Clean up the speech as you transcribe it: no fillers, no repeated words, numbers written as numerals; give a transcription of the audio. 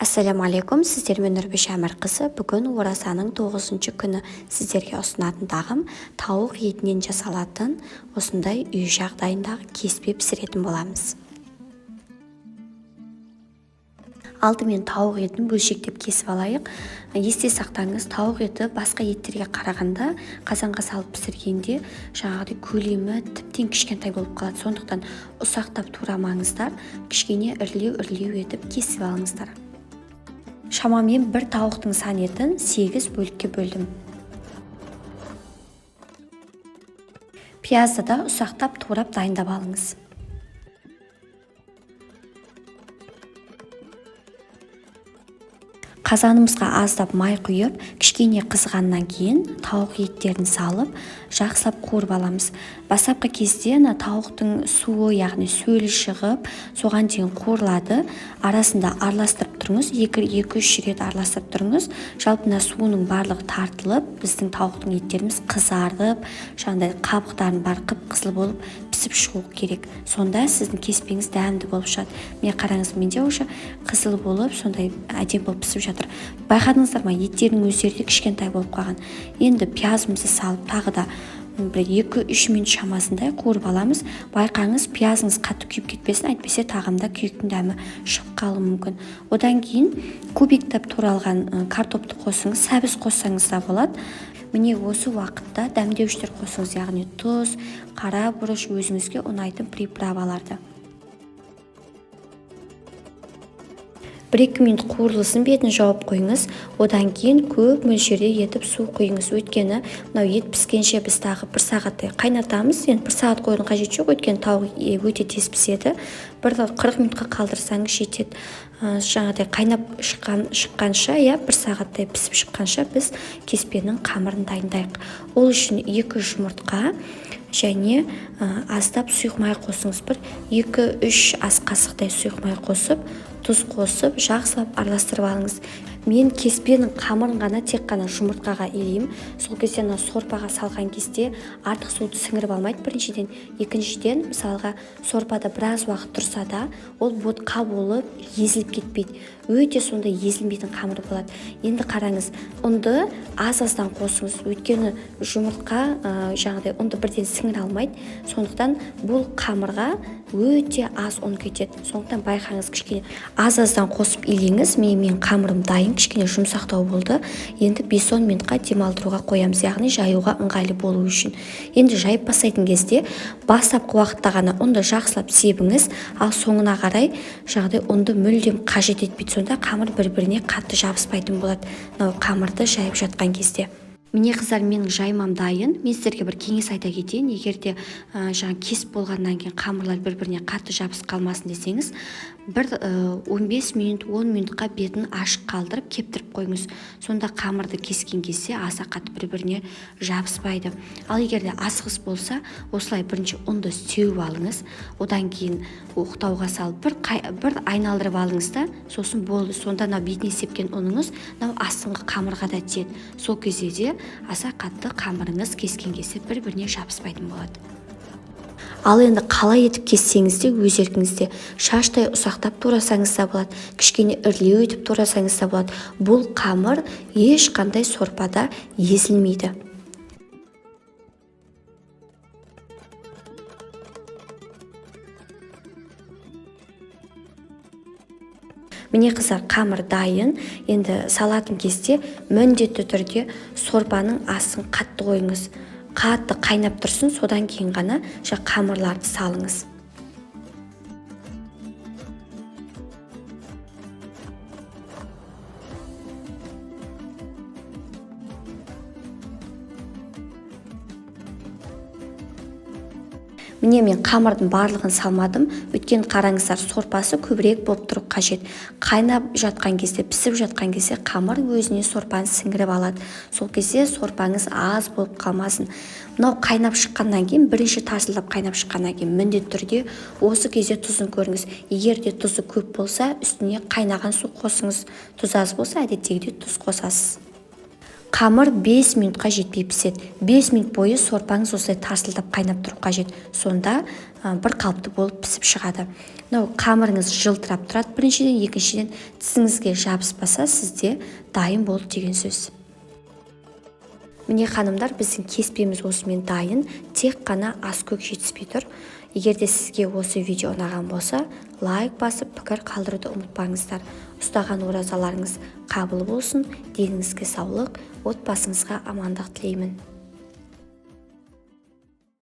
Ассаляму алейкум, сіздермен Нұрбиш Әмірқызы. Бүгін оразаның 9 күні. Сіздерге ұсынатын тағам тауық етінен жасалатын осындай үй жағдайындағы кеспе пісіретін боламыз. Алдымен тауық етін бөлшектеп кесіп алайық. Есте сақтаңыз, тауық еті басқа еттерге қарағанда қазанға салып пісіргенде жаңағыдай көлемі тіптен кішкентай болып қалады. Сондықтан ұсақтап турамаңыздар, кішкене ірілеу-ірілеу етіп кесіп алыңыздар. Шамамен бір тауықтың сан етін 8 бөлікке бөлдім. Пиязды да ұсақтап турап дайындап алыңыз. Қазанымызға аздап май құйып, кішкене қызғаннан кейін тауық еттерін салып, жақсылап қуырып аламыз. Бастапқы кезде ана тауықтың суы, яғни сөлі шығып, соған дейін қуырылады. Арасында араластырып тұрыңыз, екі-үш рет араластырып тұрыңыз. Жалпы мына суының барлығы тартылып, біздің тауықтың еттеріміз қызарып, жаңағыдай қабықтарының бәрі қып-қызыл болып пісіп шығу керек. Сонда сіздің кеспеңіз дәмді болып шығады. Міне қараңыз, менде уже қызыл болып, сондай әдемі болып пісіп жатыр. Байқадыңыздар ма, еттердің өздері де кішкентай болып қалған. Енді пиязымызды салып, тағы да бір екі-үш минут шамасындай қуырып аламыз. Байқаңыз, пиязыңыз қатты күйіп кетпесін, әйтпесе тағамда күйіктің дәмі шығып қалуы мүмкін. Одан кейін кубиктеп туралған картопты қосыңыз, сәбіз қоссаңыз да болады. Міне осы уақытта дәмдеуіштер қосыңыз, яғни тұз, қара бұрыш, өзіңізге ұнайтын приправаларды. 1-2 минут қуырылсын, бетін жауып қойыңыз. Одан кейін көп мөлшерде етіп су құйыңыз. Өйткені мынау ет піскенше біз тағы 1 сағаттай қайнатамыз. Енді 1 сағат қоюдың қажеті жоқ, өйткені тауық өте тез піседі. Бір 40 минутқа қалдырсаңыз жетеді. Жаңағыдай қайнап шыққанша, 1 сағаттай пісіп шыққанша біз кеспенің қамырын дайындайық. Ол үшін 2 жұмыртқа және аздап сұйық май қосыңыз. Бір екі-үш ас қасықтай сұйық май қосып, тұз қосып, жақсылап араластырып алыңыз. Мен кеспенің қамырын ғана тек қана жұмыртқаға илеймін. Сол кезде ана сорпаға салған кезде артық суды сіңіріп алмайды біріншіден. Екіншіден, мысалға, сорпада біраз уақыт тұрса да, ол ботқа болып езіліп кетпейді. Өте сондай езілмейтін қамыр болады. Енді қараңыз, ұнды аз-аздан қосыңыз. Өйткені жұмыртқа жаңағыдай ұнды бірден сіңіре алмайды. Сондықтан бұл қамырға өте аз ұн кетеді. Сондықтан байқаңыз, кішкене аз-аздан қосып илеңіз. Міне менің қамырым дайын, кішкене жұмсақтау болды. Енді бес-он минутқа демалдыруға қоямыз, яғни жаюға ыңғайлы болу үшін. Енді жайып бастайтын кезде бастапқы уақытта ғана ұнды жақсылап себіңіз, ал соңына қарай жаңағыдай ұнды мүлдем қажет етпейді. Сонда қамыр бір-біріне қатты жабыспайтын болады. Мынау қамырды жайып жатқан кезде. Міне қыздар, менің жаймам дайын. Мен сіздерге бір кеңес айта кетейін. Егер де жаңа кесіп болғаннан кейін қамырлар бір-біріне қатты жабысып қалмасын десеңіз, бір 15 минут, 10 минутқа бетін ашық қалдырып, кептіріп қойыңыз. Сонда қамырды кескен кезде аса қатты бір-біріне жабыспайды. Ал егер де асығыс болса, осылай бірінші ұнды сеуіп алыңыз, одан кейін оқтауға салып бір айналдырып алыңыз да, сосын болды. Сонда мынау бетіне сепкен ұныңыз мынау астыңғы қамырға да тиеді. Сол кезде де аса қатты қамырыңыз кескен кезде бір-біріне жабыспайтын болады. Ал енді қалай етіп кессеңіз де өз еркіңізде. Шаштай ұсақтап турасаңыз да болады, кішкене ірілеу етіп турасаңыз да болады. Бұл қамыр ешқандай сорпада езілмейді. Міне қыздар, қамыр дайын. Енді салатын кезде міндетті түрде сорпаның астын қатты қойыңыз. Қатты қайнап тұрсын, содан кейін ғана қамырларды салыңыз. Міне мен қамырдың барлығын салмадым, өйткені қараңыздар, сорпасы көбірек болып тұру қажет. Қайнап жатқан кезде, пісіп жатқан кезде қамыр өзіне сорпаны сіңіріп алады. Сол кезде сорпаңыз аз болып қалмасын. Мынау қайнап шыққаннан кейін, бірінші тарсылдап қайнап шыққаннан кейін міндетті түрде осы кезде тұзын көріңіз. Егер де тұзы көп болса, үстіне қайнаған су қосыңыз. Тұз аз болса, әдеттегідей тұз қосасыз. Қамыр 5 минутқа жетпей піседі. 5 минут бойы сорпаңыз осылай тарсылдап қайнап тұру қажет. Сонда бір қалыпты болып пісіп шығады. Мынау қамырыңыз жылтырап тұрады біріншіден, екіншіден, тісіңізге жабыспаса, сізде дайын болды деген сөз. Міне, ханымдар, біздің кеспеміз осымен дайын, тек қана аскөк жетіспей тұр. Егер де сізге осы видео ұнаған болса, лайк басып, пікір қалдыруды ұмытпаңыздар. Ұстаған оразаларыңыз қабыл болсын, деніңізге саулық, отбасыңызға амандық тілеймін.